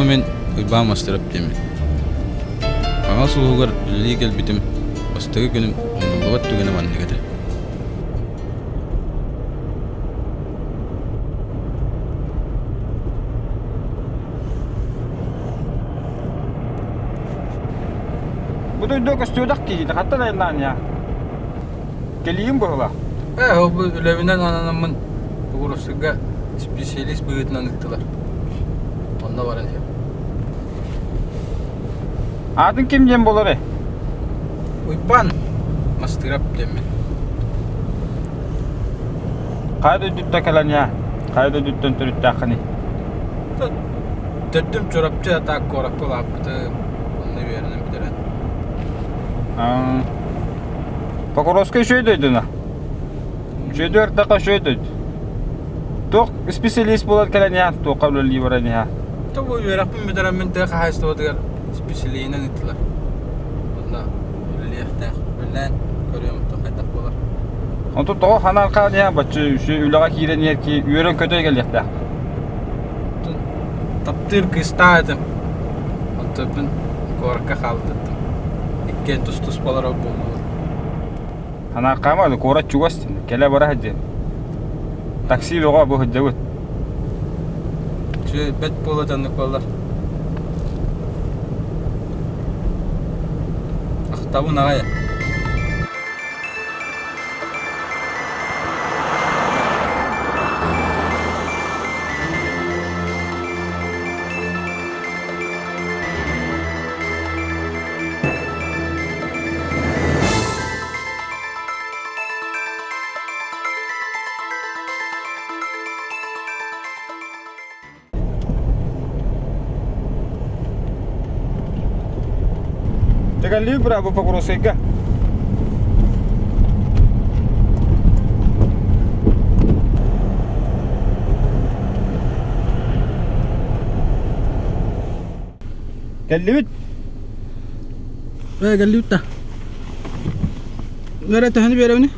Бу мин Уйбаан Мастырап диэммин. Хаҥалас улууһугар үлэлии кэлбитим бастакы күнүм умнуллубат түгэнэ маннык этэ. Бу дойду көстүөдэх киһитэ хаттан айаннаан я? Кэлиим быһыла. Ээ, ол бу үлэбинэн ананаммын Бугуруссуга специалист быһыытынан ыыттылар. Онно баран иһэбин. Аатын ким диэн буолар Уйбаан Мастырап диэммин. Хайа дойдуттан кэлэн я? Хайа дойдуттан төрүттээххиний? Төрдүм Чурапчы атаак куоракка улааппытым. Онно үөрэнэн бүтэрэн. Покровскай үчүгэй дойдуна. Үчүгэйдик ардахха үчүгэй дойду. Туох специалист буолан кэлэн иһэн, туохха үлэлии баран иһэ? Бу үөрэхпин бүтэрэммин тыа хаһаайыстыбатыгар специалиһинэн ыыттылар. Онно үлэлиэхтээх. Үлэлээн көрүөм хайдах буолар. Онтон тоҕо ханаан хаан иһэн бачча үлэҕэ киирэн иһэр ки үөрэн-көтөн кэлиэхтээх. Таптыыр кыыстаах этим. Онтон куоракка хаалбыттым. Иккиэн тус-туспа олорор буоллубут. Ханааххаама куорат чугас кэлэ-бара сылдьыам. Такси бөҕө бу сылдьабыт. Үчүгэй бэрт буола дьоннук буоллар. Ахтабын аҕай. Тэгэллии быраабы Покровскайга. Кэллибит. Ээ, кэллибит да. Нөрэ төһөнү биэрэбини?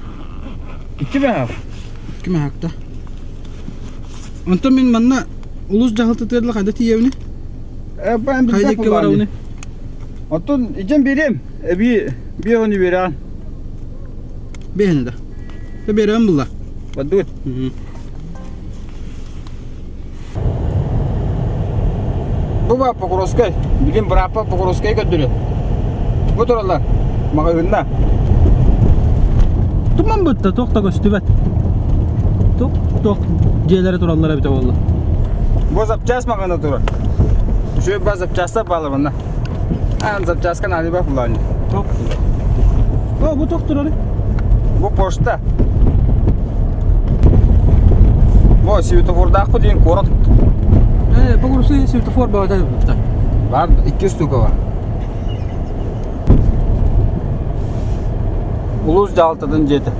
Икки мөһөөх. Икки мөһөөх да. Онтон мин манна улуус дьаһалтатыгар хайда тиийэбини? Э, баан Хайда билбэт икки барабыны? Оттон итен биэриэм. Эбии биэҕини биэрэҕин. Биэһини да. Биэрэбин булла. Бардыбыт. Бу баар Покровскай. Билим бырааппа Покровскай көрдөрүө. Бу тураллар. Маҕаһыынна. Туман бытта, туох да көстүбэт. Туох туох дьиэлэрэ тураллар эбитэ буолла. Бу запчас маҕана турар. Үчүгэй ба запчастар баалар манна. Аан запчаска наадыйбат булаанньа. Туох? О, бу туох турар? Бу почта. Бу светофордаахпыт диэн куорат. Ээ, Покровскай светофор баҕата бутта. Бар икки штука бар. Улуус дьаһалтатын дьиэтэ.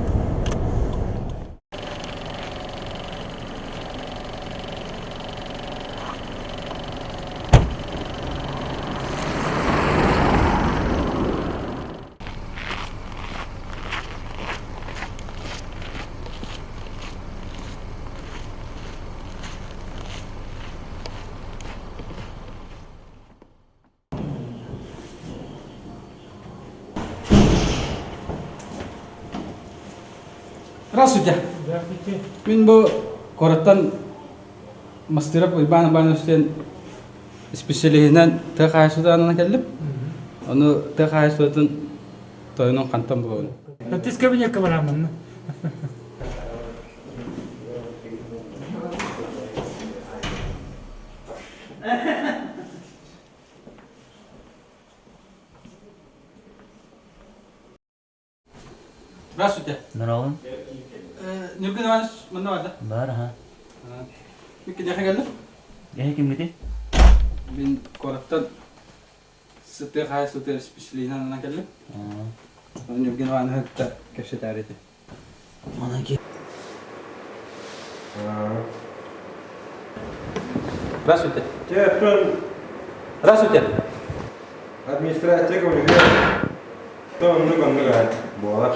Здравствуйте. Здравствуйте. Мин бу куораттан Мастыров Уйбаан Иванович диэн исписэлииһинэн тыа хаһаайыстыбатынан кэллим. Ону тыа хаһаайыстыбатын тойонун хантан булабын? Тис кабинекка бараммын. Здравствуйте. Здорово. Нюргун Иванович манна барда. Бар, аха. Мин киниэхэ кэллим. Эһи киммитий? Мин куораттан сытыы хаайа сытыы специалиһынан кэллим. Нюргун Иванович кытта кэпсэтээр этим. Здравствуйте. Здравствуйте. Администрация көмүлүгэр оннук оннук аат буолар.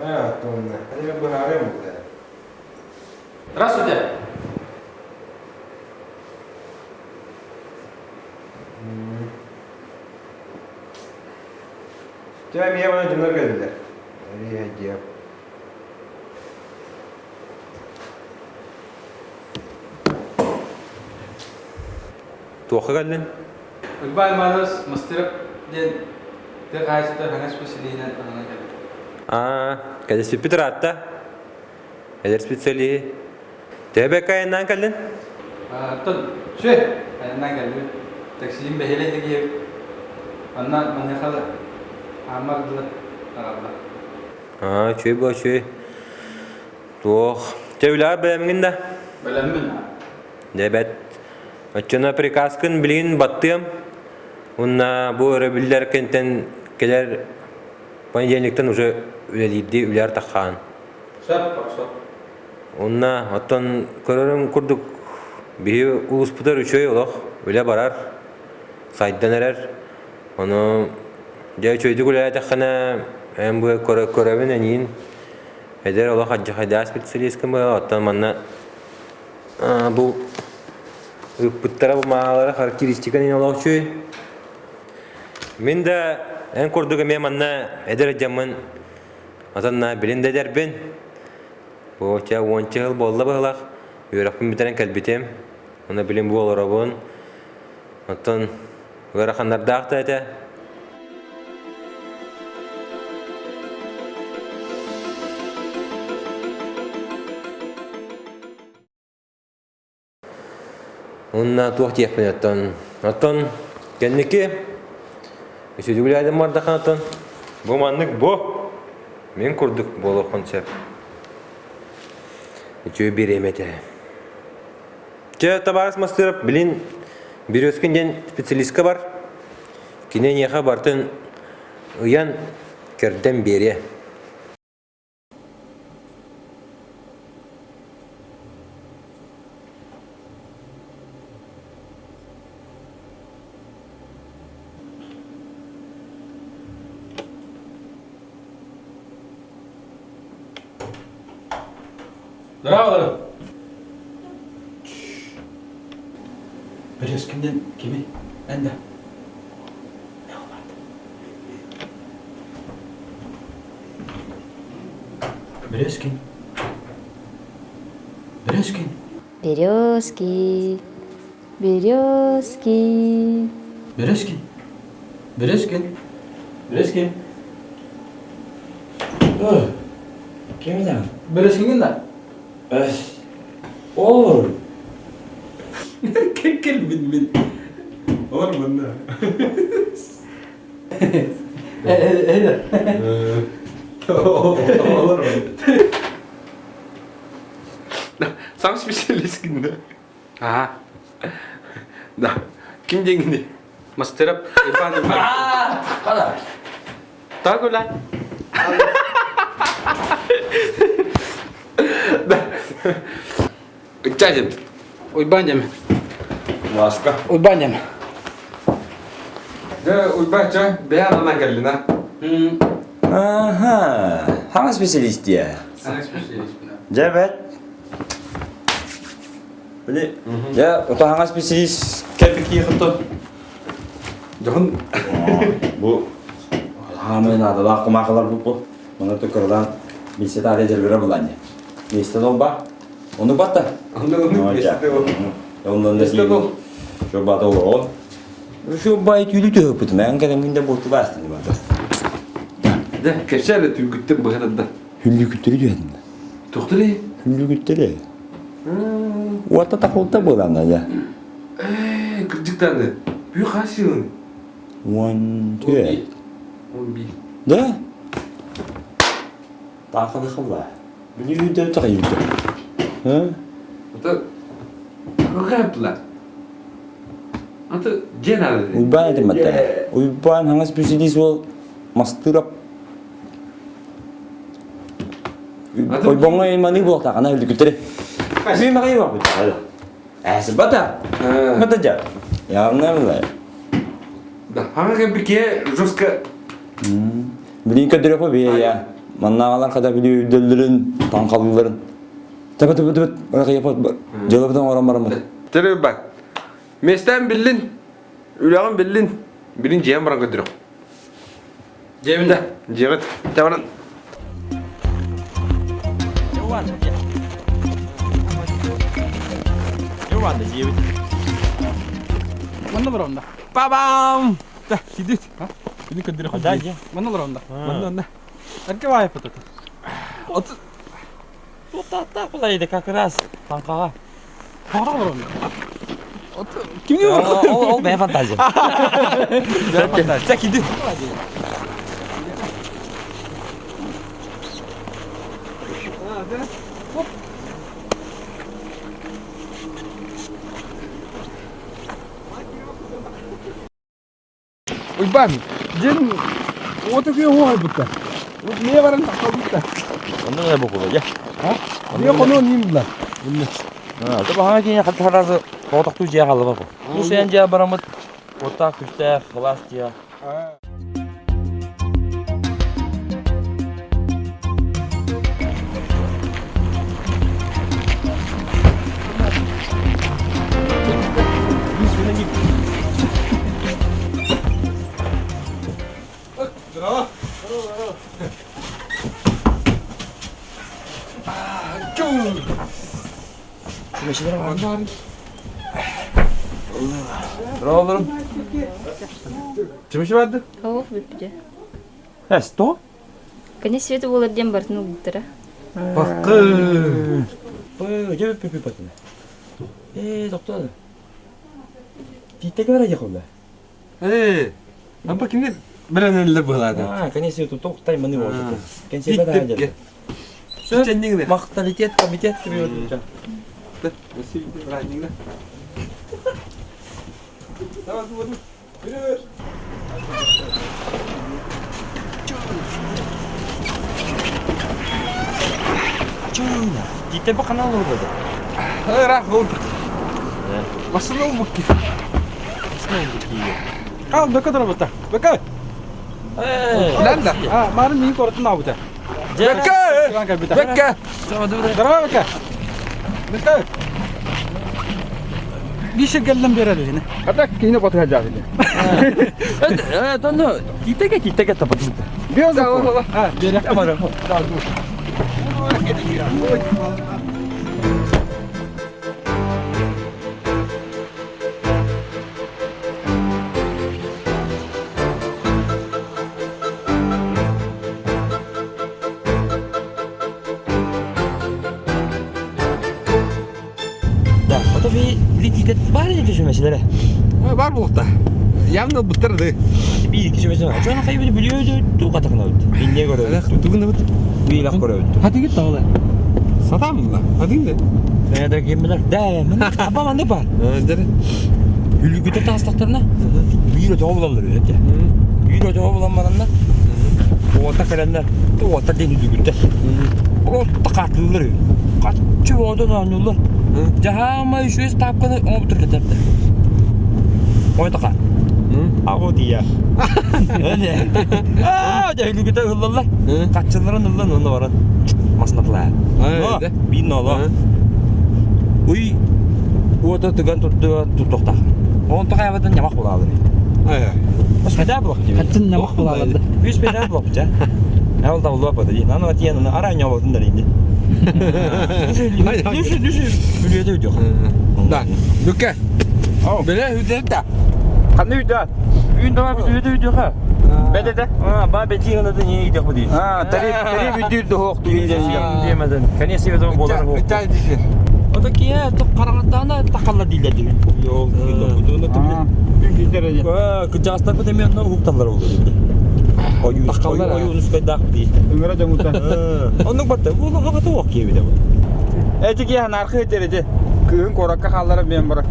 А, тонна. Они быһаарыам буолар. Здравствуйте. Дьэ, эмиэ мана дьоннор кэллилэр. Эриэһэйдиэм. Туохха кэллин? Уйбаан Иванович Мастыров диэн тыа хаһаайыстыбата хаҥас специалиһинэн ананан кэлбит. Аа, кэлиспиппит ыраатта. Эдэр специалиһи. Төһө бэккэ айаннаан кэллин? Оттон сү айаннаан кэллибит. Таксиим бэһиэлэй да киһи Онно маныаха да ааммар дылы аҕалла. Аа, үчүгэй буо, үчүгэй. Туох. Чэ, үлэҕэр бэлэмҥин да? Бэлэммин. Дьэ, бэт. Оччоно приказкын билигин баттыам. Уонна бу өрөбүллэр кэнтэн кэлэр понедельниктан уже үлэлиирдии үлээр таххаан. Сөп, сөп. Уонна оттон көрөрүм курдук биһи улууспутар үчүгэй олох, үлэ барар, сайдан эрэр. Ону дьэ үчүгэйдик үлэлээтэххинэ эн бу көрөбүн эниин эдэр олох алдьархайдаах специалисткын буолар. Оттон манна бу ыыппыттара бу маалара характеристика олох үчүгэй. Мин да эн курдук эмиэ манна эдэр дьаммын Отон билин да эдэрбин. Бу чэ уонча сыл буолла быһылах. Үөрэхпин бүтэрэн кэлбитим. Онно билин бу олоробун. Оттон ыараханнардаах да этэ. Уонна туох диэхпин оттон оттон кэнники үчүгүлээдим бардахан оттон бу маннык бу мин курдук буолуоххун сөп. Үчүгэй бириэмэ этэ. Чэ, табаарыс Мастыров, билин Березкин диэн специалистка бар. Кини эйиэхэ бартын ыйан кэрдэн биэриэ. Здорово! Березкинден кими? Эн да. Березкин. Березкин. Березки, березки. Березкин. Березкин. Березкин. Ким да? Березкин да? Өс. Ол. Кел мин мин. Олор мында. Олор Сам специалист да? Ага. Да. Ким деньги? Мастерап Иван Иванович. Так гуляй. Да. Тядин. Уйбанем. Маска. Уйбанем. Дьэ, Уйбаача, бэйэн анан кэллин а? Аха, хаҥас специалист дии. Хаҥас специалист. Дьэ, бэт. Били, дьэ, ото хаҥас специалист кэлбит киһи хотон. Дьоһун. Бу хаамай наадалаах кумаахылар бу. Маны тукырдан билсе таары дьэрбирэ буланне. Миэстэ долба. Ону батта. Ону ону миэстэ ол. Оннон Миэстэ ол. Şu бата олорон. Şu бай түүлү төһөппүт. Мен кэлэммин буолтулаастын бата. Дэ, кэпсээле түгүттэн быһытында. Хүллүкүттэри түһэтин. Тохтори. Хүллүкүттэри. Уота тахулта буоланна дьэ. Ээ, кырдьыктааны. Бүү хаасыын. 14. 11. Да? Тааханы халла. Бүлүүдэ тахайбыта. Ха? Ата Какая Ата дьиэ наада. Уйбаан этим атта. Уйбаан хаҥас бүсилиис уол мастырап. Ойбоҥҥо маныы буолтаҕына үлүкүтэрэ. Сүй махай баппыт. Эс бата. Бата жа. Явно было. Да, хаҥа кэмпике жестко. Блин, көдөрөпө бие я. Маннааҕалар хата били үрдэллэрин, таҥхалыыларын. Тэбэ тэбэ тэбэ ырахыйапат дьыалабытын оҥорон бараммыт. Төрүбат. Местен биллин, үлэҕин биллин, билин дьиэм баран көрдөрөм. Дьиэбин да. Дьиэҕит. Тэ баран. Манна барамда. Па-бам! Да, сидит. Күнү көрдөрө Да, Манна олоромда. Манна онна. Эргэ баайы фотота. От Туохтаах булайды как раз таҥхаҕа. Тоҕо олоромда. От кимни Ол ол бэйэ фантазия. Чэ киди. Уйбаан, дьин уоту күйө хуохайбытта. Мие баран тахсалбытта. Онно да букула я. Мие хоно ним була. То баһаҥа киинэ хат харазы тоҕотохтуу дьиэ хаалла бу. Бу сен дьиэ барамыт уоттаах күстээх кылаас дьиэ. Здорово. Чемеши барды? Ох, бүппүтэ. Что? Кини свет буолар диэн барытын ылбыттара. Бакы. Дьэ бүппү патына. Ээ, доктор. Тииттэгэ бара дьахулла. Ээ, апа кини билэнэллэр быһалаата. А, конечно, тут тоқтай маны болду. Кенсе бара дьэ. Чэнниҥ Махталитет комитет тебе вот. Тиитте бу канал oldu. Ыраах ол. Басын ол букки. Кал бөкө дорабыта. Бөкө. Ланда. А, марын мин коротун абыта. Бөкө! Бөкө! Здорово, бөкө. Бөкө. Биши келдем берели. Ата киһини батыһа дьаһыйда. Э, тону тииттэгэ тииттэгэ тападым. Биос А, бере. Да, ото би били тиитет бар эти түшүмэсилere. Бар булукта. Явно буттарды. Би түшүмэсилere. Чона кайбы билиө ту катакна бит. Инне көрөбүт. Тугун бут. Бийлак көрөбүт. Хатыгыт тагылы. Сатам ла. Хадин да. Нәдә кемләр? Да, мен апа манды бар. Дер. Үлгүтө таастактарына биир өтө булаллар өтө. Биир өтө булан бараннар. Ота кэлэннэр. Ота ден үлгүтө. Просто катыллар. Каччы одон аннулар. Жахама үшөс тапканы оңуп тур кетепти. Ой така. Аго дия. Аа, жа үлгүтө ыллалар. Каччыларын ыллан оны баран. Маснатла. Бин ноло. Уй уота тыган туттуга туттуктах. Он тахаябатын нямах булаалын. Бас меда булак диби. Хаттын нямах булаалын. Үс меда булак жа. Ол да булак бата. Наны атияны ара няматын да инде. Нүшү нүшү бүлөдө өйдө. Да. Бүкке. Биле үдәттә. Кандай өйдө? Үйүн дама бүлөдө өйдө ха. Бәдәдә. А, ба бети гына да не өйдө бу. А, тариф тариф үдүр дохок дүйүн Демеден. Конечно, өйдө болар бу. Үтә дисер. Ото кия то карагатана такалла дилер диби. Йол, буну тибли. Кыжастар бу демен укталар болду диби. Ою Такаллар, ою нускай дак ди. Үңөрө жомута. Оннук батта. Бу хагата ок кеби де бу. Эти ки анархы дереже. Кыын коракка халлара мен бара.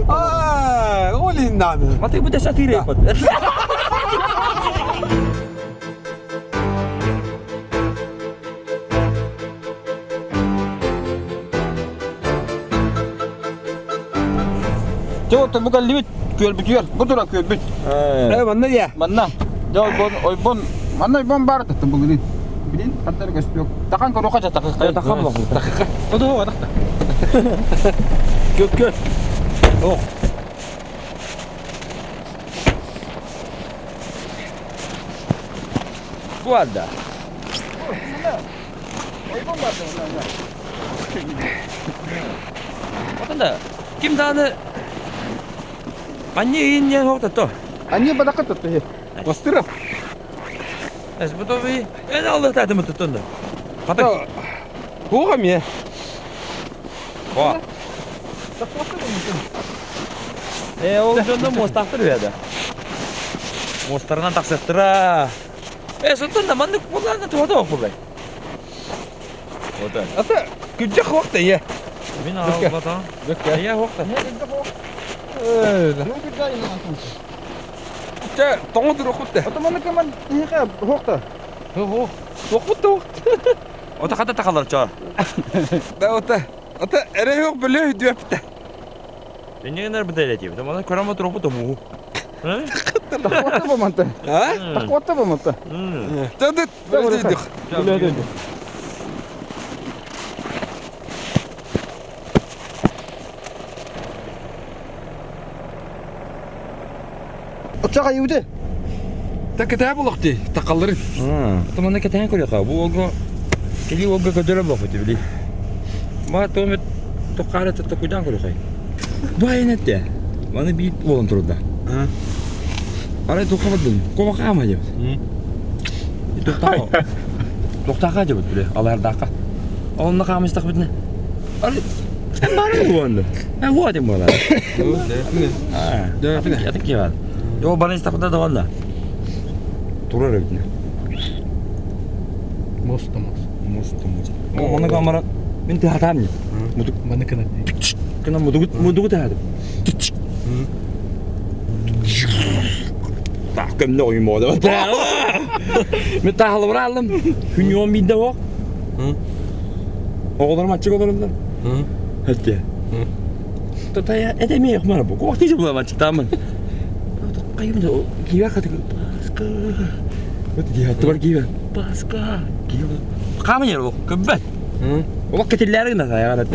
Аа, олиндан. Маты бу дesa тире бат. Жо бу каллибит күөлбүтүөр. Бу тура күөлбүт. Э, манна я. Манна. Жо ойбон ойбон. Манна ойбон бар таттым бүгүн. Билин хаттар көстүөк. Тахан коруха жатакы. Тахан бу. Такыка. Оду атакта. Көк көк. О. Guarda. Отанда ким дааны Анне иин диэн хоктотто. Анне бадакка тотто. Бастырап. Эс бу тоби эн аллахтаатым туттунда. Хата. Туох эмиэ. О. Э, ол дьонно муостаахтар үһэ да. Муостарынан тахсыахтара. Э, сонтон да маннык буоллаана туһата суох буоллай. Вот. Ата күдьэх хуохта ийэ. Мин аалбата. Ийэ хуохта. Чэ, тоҥо туруохпут Ото маннык кэмэн тиһиэхэ хуохта. Хо, туохпут да Ото хата тахалар чоо. Да ота. Ата эрэ yok бөлө үдүөптэ. Иннигинер бутэлэтиэбит. Мана көрөмө туруохпут омуу. Такуотта бу манта. А? Такуотта бу манта. Тады бөлө Бөлө Оччоҕо айыбыты. Та кэтээ булохти тақалларын. Ото манна кэтээн көрүөххэ. Бу уолга кэлии уолга көрдөрө буолбут били. Ма тоомет токкаара токуйдаан көрүөхэй. Бу айан этте. Маны биир уолан турда. Арай туохха бардым? Куобахаама диэбит. Туохтааха туохтааха диэбит били алаардаахха. Онно хаамыстахпытына арай эн баарын буоланды. Эн хуа диэн буолар. Атын киһи Ол бары истахпытына да онно. Турар эбитинэ. Моста мос. Моста мос. Оны камера мин тыһатаам не. Мудук Маны кына. кына мудугут мудугу тыһатым. Так көмнө ойум болду. Мен таһалыбыра алдым. Күн биирдэ оқ. Оҕолорум аччык олороллор. Хэтте. Тотая эдеме yok бу. Куохтижи була ачыктаамын. Кайым да киба каты Паска. Вот диһаттыбар киба. Паска. Киба. Камын ер ол көббөт. Олох кетилләри гына саяга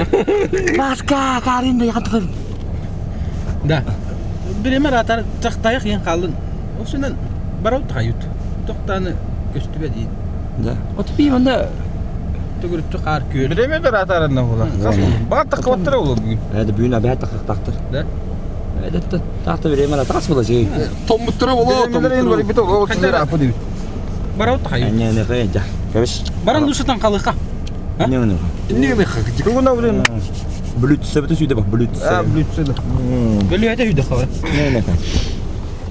Паска карин да якын Да. Биремер атар тахтайық ең қалын. Осынан барау тағайут. Тоқтаны көстүбе дейін. Да. Вот би мында Түгүрүччү қар күйел. Биремедер атарына була. Бага такыбаттыр ол бүгүн. Это бүгүн абәт тахтыр. Да. Это тахты биремер тас була жей. Томмуттура боло, Биремедер ин бар бит ол силер апы дейт. Барау тағайут. Не не кая. Кабиш. Баран душатан қалыққа. Не не. Не не хак. Бүгүн абы Блют себети сүйдө бак блют. А, блютсы. Бөлі әте үйді қабар. Не не.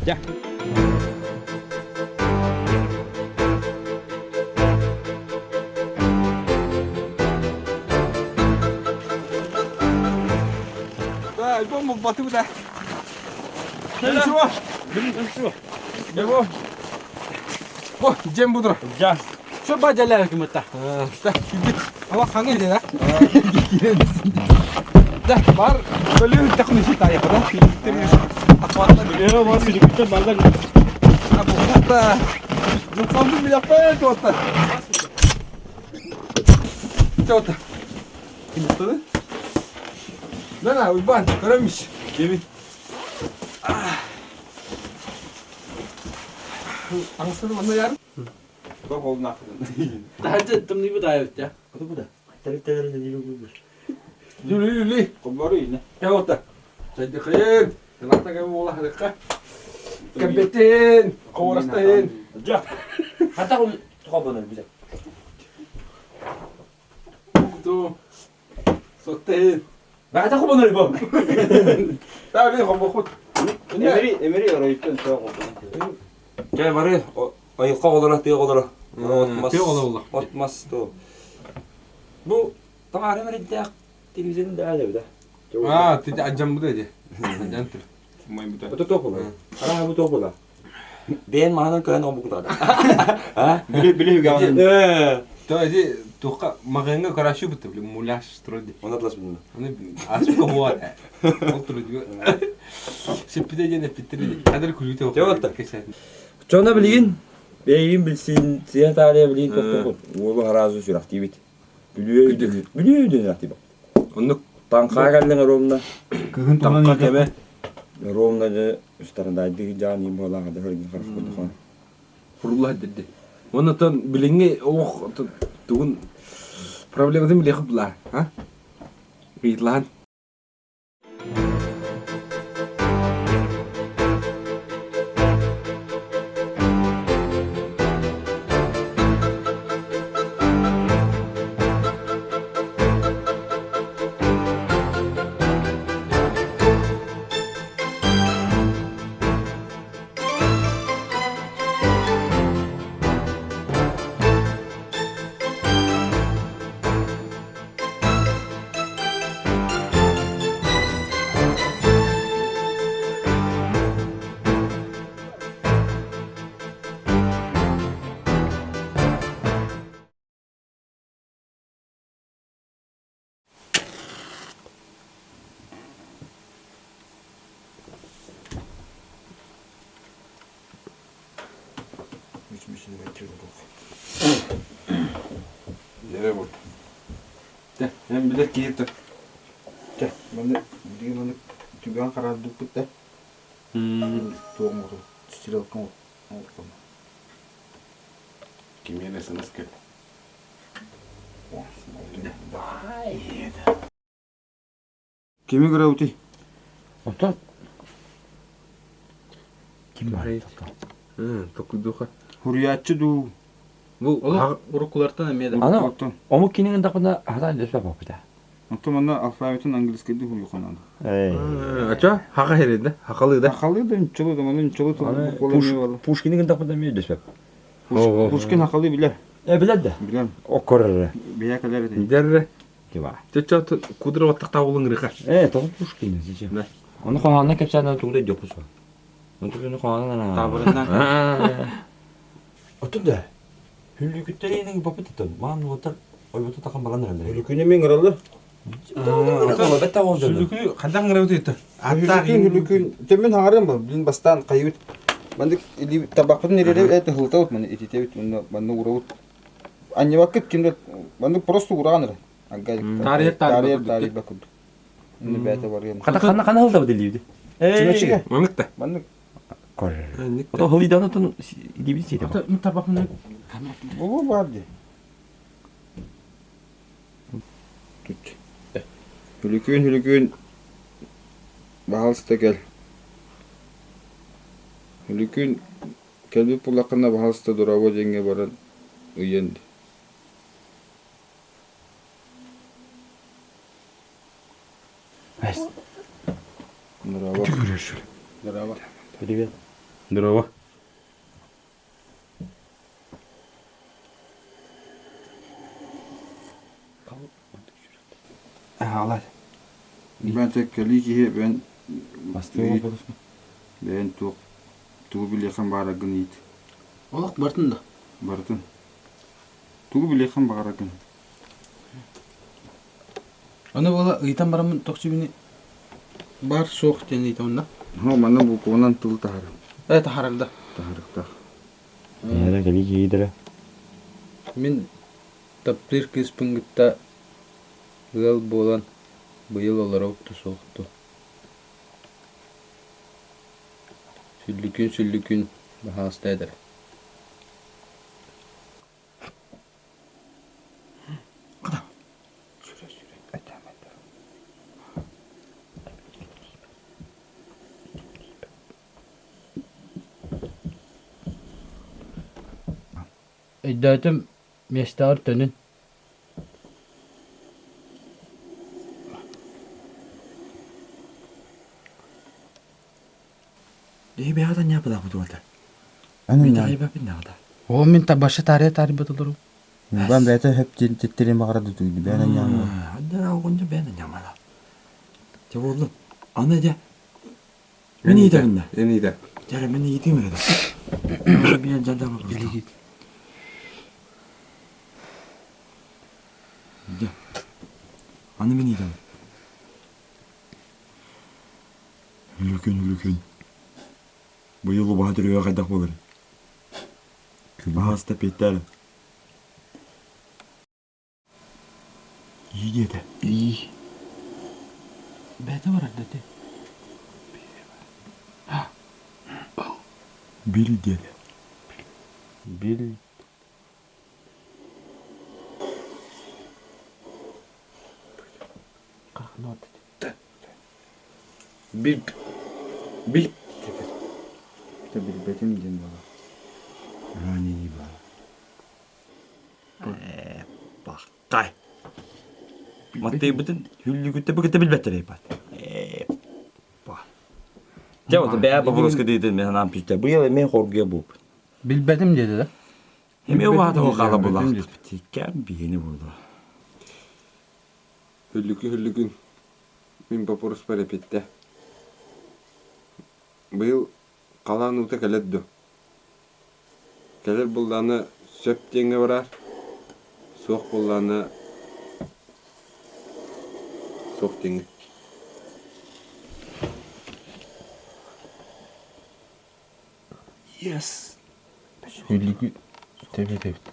Я. Да, альбом был баты да. Ничего. Ничего. О, дем будра. Я. Шо ба жалар кімітта. Да, кибит. Ава қаңы деді. Да, бар бөлө такны шита япа да. Акватла Э, бар сүлүктөр балдар. Абу Жуканды милапа тота. Тота. Кимтады? На на, уйбан, көрөмүш. Кебит. Аңсыны мына яр. Бак олун акырын. Тахажы тымны бу дайып я. Куда буда? Территорияны не люблю. Люли люли, Кобору ине. Тота. Садыкын. Тылакта кем була хадыкка. Кембетин, коврастын. Ja. Хата ол тухабын бизе. Ту. Соттын. Бата хобон бу. Та би хобохут. Эмери эмери оройтон тоог кобору. Жай бары айылка олора тыга олора. Отмас. Тыга олора. Отмас то. Бу тамары мердә телевизорын да әле бит. А, ты аджам бу деди. Аджам тыр. Мой бу. Это топ була. Ара бу топ була. Бен маһанан көрөн обу кутада. А? Били били үгән. Э. То иди туха магынга карашы бу бли муляж строди. Оны атлас бу. Аны асып буа. Ол туру. Сеппиде жene питтири. Кадыр күлүтө. Жок, Чона билигин. Бэйин билсин, сыа таарыйа билин тохтохут. Уолу хараазы сүрэхтиибит. Бүлүү өйдөнү, бүлүү өйдөнү ахтыйбат. Оннук Таҥхаа кэллиҥ ровно. Кыһын туһунан таҥха кэмэ. Ровно дьэ устарындайды дьаан иин буолаах да хөргүн харах курдук. Хурулла дирди. Оннотон билиҥҥи олох тугун проблематын билиэхэ була, а? Ыйытлаан. Дьэ вот. Дьэ, эн билэр киһи то. Чэ, манна билигин маннык түгэҕин хараардыппыт да. Туох оҥору, стрелка оҥордум. Кимиэнэ смс кэл. Кими көрөбүтүй? Оттон ким бар? Токуйдуха. Хуруйааччы дуу? Бу Олох уруккулартан эмиэ да. Аны Оттон. омук кинигин тахпына хатан дөспө баппыта. Оттон манна алфавитын английскайдыы хуруйханан. Ача, хака херенде, хакалы да. Хахалы да үнчөлү да манна үнчөлү тыл буквалар Пушкины гын эмиэ дөспөп. Пушкин хахалы билэр. Э билэр да. Билэр. Оккорор. Бия кэлэр этэ. Дерре. Тиба. Чөчө кудра ваттахта улың рыха. Э, тоҕо Пушкин зачем? Оны хоһоонно кэпсээн тугу да дьоппус. Оны тугу хоһоонно Табырынан. Отun да. Хүллүкүттэринин бапыт тон. Маан уотар ойбото тахан баран эрэллэр. Хүлүкүнү мен ыраллар. Сүлүкү хандан гырабыт это. Аттаах Хүлүкүн хүлүкүн төмөн хаҥарым ба билин бастаан хайыбыт. Маннык или табахпытын ирере это хылтабыт маны ититебит онно манна урабыт. Анньыбаккыт ким да маннык просто ураан эрэ. Тарыйар Тарыйар тарыйар курдук. Инне бэйэтэ барыан. Хата хана хана хылтабыт илиибит. Чүмэчигэ. Маннык та. Маннык Кор. Ото хылыйдан отон илиибит сиэтэ. Табахмын бу бар ди. Тут. Хүлүкүн хүлүкүн баһалыста кэл. Хүлүкүн кэлбит буллаххына баһалыста дорообо диэҥҥэ баран ыйан Здорово. Здорово. Привет. Здорово. Аалай. Мен тек кэлии киһи бен бен туох тугу билиэхин баарагын иит. Олох бартын да. Барытын. Тугу билиэхин баарагын. Оны буола ыйтан бараммын тохсубини бар суох диэн ыйтабын да. Хо манна букванан тыл таһар. Э таһарарда. Таһарыктаах. Эра кэли киидere. Мин таптыыр кыыспын кытта ыал буолан быйыл олоробут суохту. Сүллүкүн сүллүкүн баһааста эдэр. Өйдөөтүм миэстэҕэр төнүн. Дии бэйэҕэ ньаапыдаах бутугата. Аны Мен таҕайбаппын наҕата. О мин табашы таарыйа таарыйбат олорум. Бан бэйэтэ хөп титтерин баҕара дутуйду бэйэн ньаамы. Анда оҕонньор бэйэн ньаамала. Дьэ буоллун. Аны дьэ. Мин иитэбин да. Эн иитэ. Дьэ мин иитим эрэ да. Мен жандам. Билигит. Дьэ. Аны мин иитэбин. Үлүкүн үлүкүн. Быйыл убаһа төрүөҕэ хайдах буолар? Баһаста Питер. Ии диэтэ. Ии. Бэйэтэ барар да ити. Бил диэтэ. Бил. Бил. Бил. Билбэтим диэн буолар. Ранее бар. Э, бахтай. Маттыйбытын хүллүгүттэ бүгүттэ билбэттэр эйбат. Э, ба. Дьэ, вот бэйэ бобуруска дийтин мен анам пүстэ. Быйыл мен хоргуя буп. Билбэтим диэтэ да. Эми уаата хала булаахтык. Тиккэн биһини буолла. Хүллүкү хүллүгүн мин боппуруспар эпиттэ. Быйыл халаан уута кэлэр дуо? Кэлэр буоллаҕына сөп диэҥҥэ бараар, суох буоллаҕына суох диэҥҥэ. Yes. Хүллүгү тэбит эбит.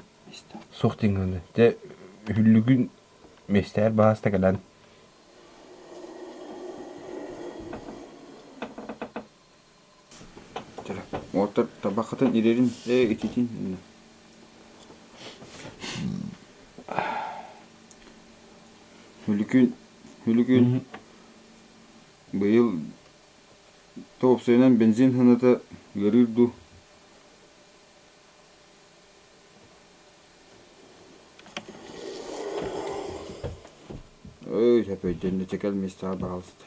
Суох диэҥҥэ Дьэ хүллүгүн миэстээр баһааста кэлэн Уоттар табаххытын ирэрин ээ ититин Хүлүкүн хүлүкүн быйыл тоопсуйунан бензин сыаната ыарыыр дуу Ой, сөпөйдөннө чекел миэстэҕэ баҕалыста.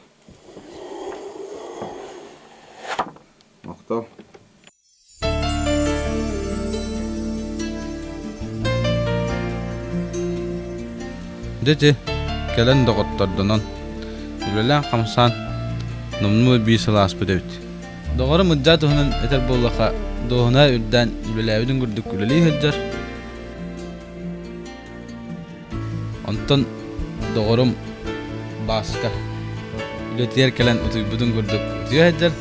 Махтал. Дьэ ити, кэлэн доҕоттордонон, үлэлээн-хамсаан номнуо биир сыл ааспыт эбит. Доҕорум Ырдьаа туһунан этэр буоллахха, дуоһунаһа үрдээн үлэлээбитин курдук үлэлии сылдьар. Онтон доҕорум Бааска үлэтигэр кэлэн утуйбутун курдук утуйа сылдьар.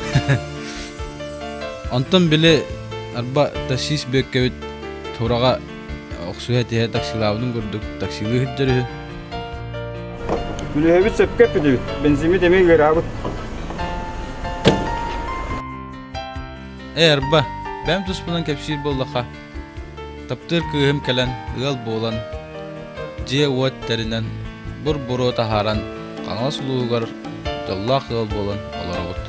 Онтон били арба таксист Бүөккэбит тураҕа охсуһа этиһэ таксилаабытын курдук таксилыы сылдьар үһү. Үлэһэбит сөпкө эппитибит, бензиммит эмиэ ыараабыт. Ээ, арба, бэйэм туспунан кэпсиир буоллахха, таптыыр кыыһым кэлэн, ыал буолан, дьиэ-уот тэринэн, бур-буруо таһааран, Хаҥалас улууһугар дьоллоох ыал буолан олоробут.